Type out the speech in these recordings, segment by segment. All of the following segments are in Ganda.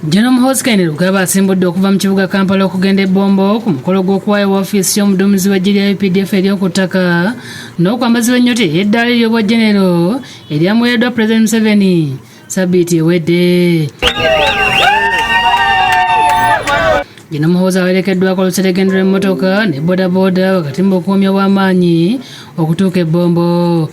General Muhoozi Kainerugaba asimbudde okuva mu kibuga Kampala okugenda e Bombo ku mukolo gw'okuwaayo woofiisi y'omuduumizi w'eggye lya UPDF ery'oku ttaka n'okwambazibwa ennyota ey'eddaala ery'obwa genero eryamuweereddwa Pulezidenti Museveni sabbiiti ewedde. General Muhoozi awerekeddwako oluseregende lw'emmotoka ne bodaboda wakati mu bukuumi obw'amaanyi okutuuka e Bombo.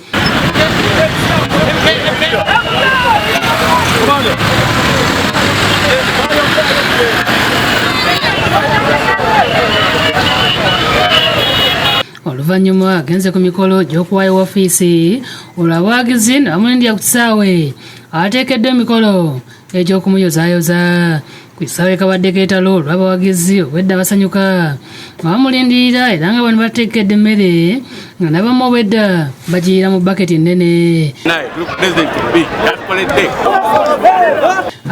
Oluvannyuma agenze ku mikolo gy'okuwaayo woofiisi olwo abawagizi ne bamulindira ku kisaawe awateekeddwa emikolo egy'okumuyozaayoza. Ku kisaawe kabadde keetalo olw'abawagizi obwedda basanyuka nga bamulindirira era nga bano bateekedde emmere nga n'abamu obwedda bagiyiira mu baketi ennene.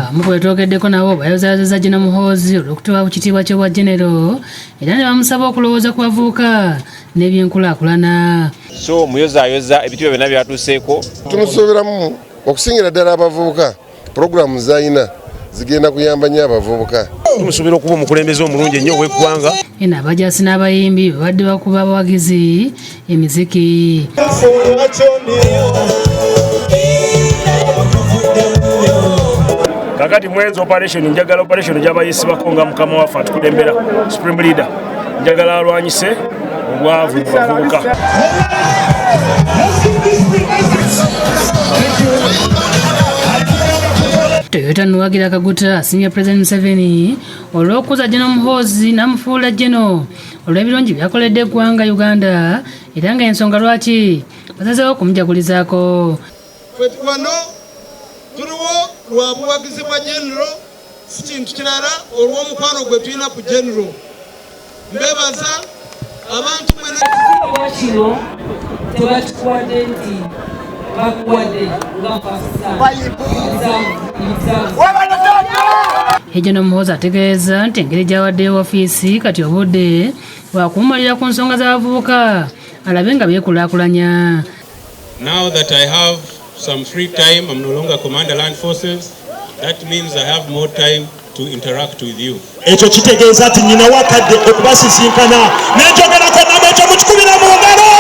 Abamu ku betwogeddeko nabo bayozaayoza General Muhoozi olw'okutuwa ku kitiibwa ky'obwa genero era ne bamusaba okulowooza ku bavubuka n'ebyenkulaakulana. So muyozaayoza ebitiibwa byonna byatuuseeko. Tumusuubiramu okusingira ddala abavubuka, pulogulaamu z'alina zigenda kuyamba nnyo abavubuka. Tumusuubira okuba omukulembeze omulungi ennyo ow'eggwanga. Eno abajaasi n'abayimbi babadde bakuba abawagizi emiziki. Kakati mwenzi operation njagala operation gyabayisibako nga mukama waffe atukulembera Supreme Leader, njagala alwanyise obwavu mu bavubuka. Toyota Nuwagira Kaguta asiimye President Museveni olw'okukuza General Muhoozi n'amufuula Geno olw'ebirungi by'akoledde eggwanga Uganda era nga ensonga lwaki basazeewo okumujagulizaako. Ffe wano tuliwo lwa buwagizi bwa General, si kintu kirala olw'omukwano gwe tulina ku General. Mbebaza abantu mwena. Kino tebakikuwadde nti bakuwadde nga General Muhoozi ategeeza nti engeri gy'awaddeyo woofiisi kati obudde bwakumumalira ku nsonga z'abavubuka alabe nga beekulaakulanya. Now that I have some free time, I'm no longer Commander Land Forces. That means I have more time to interact with you. Ekyo kitegeeza nti nnyina wakadde okubasisinkana n'enjogerako nabo, ekyo mukikubira mu ngalo.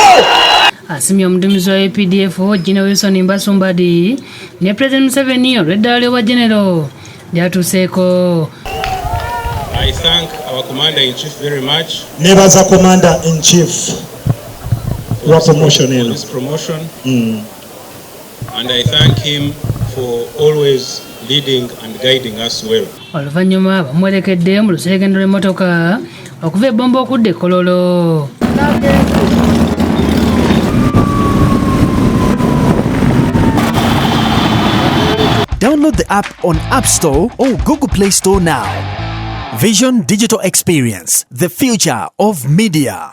Asimye omuduumizi wa UPDF General Wilson Mbasumbadi ne President Museveni olw'eddaala ly'obwa genero lyatuuseeko. I thank our Commander-in-Chief very much Nebaza Commander in Chief wa promotion for eno. this promotion. And I thank him for always leading and guiding us well. Oluvannyuma bamuwerekedde mu luseregendo lw'emmotoka okuva e Bombo okudda e Kololo. Download the app on App Store or Google Play Store now. Vision Digital Experience, the future of media.